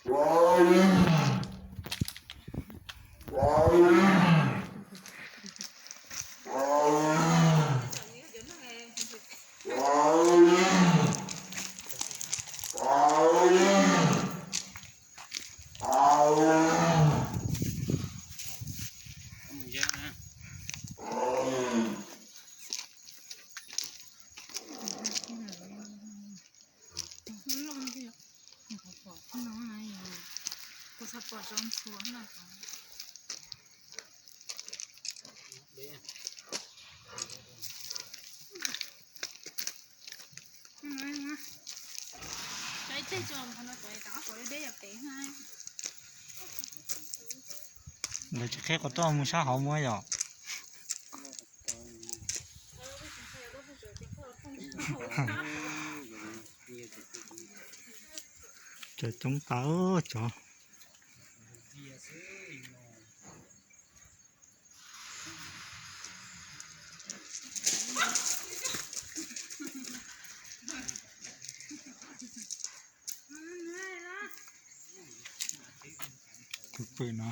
Lawv tsis qheb qhov rooj mus sab hauv muaj yom. Cov coob tas cov. Tus pwm no.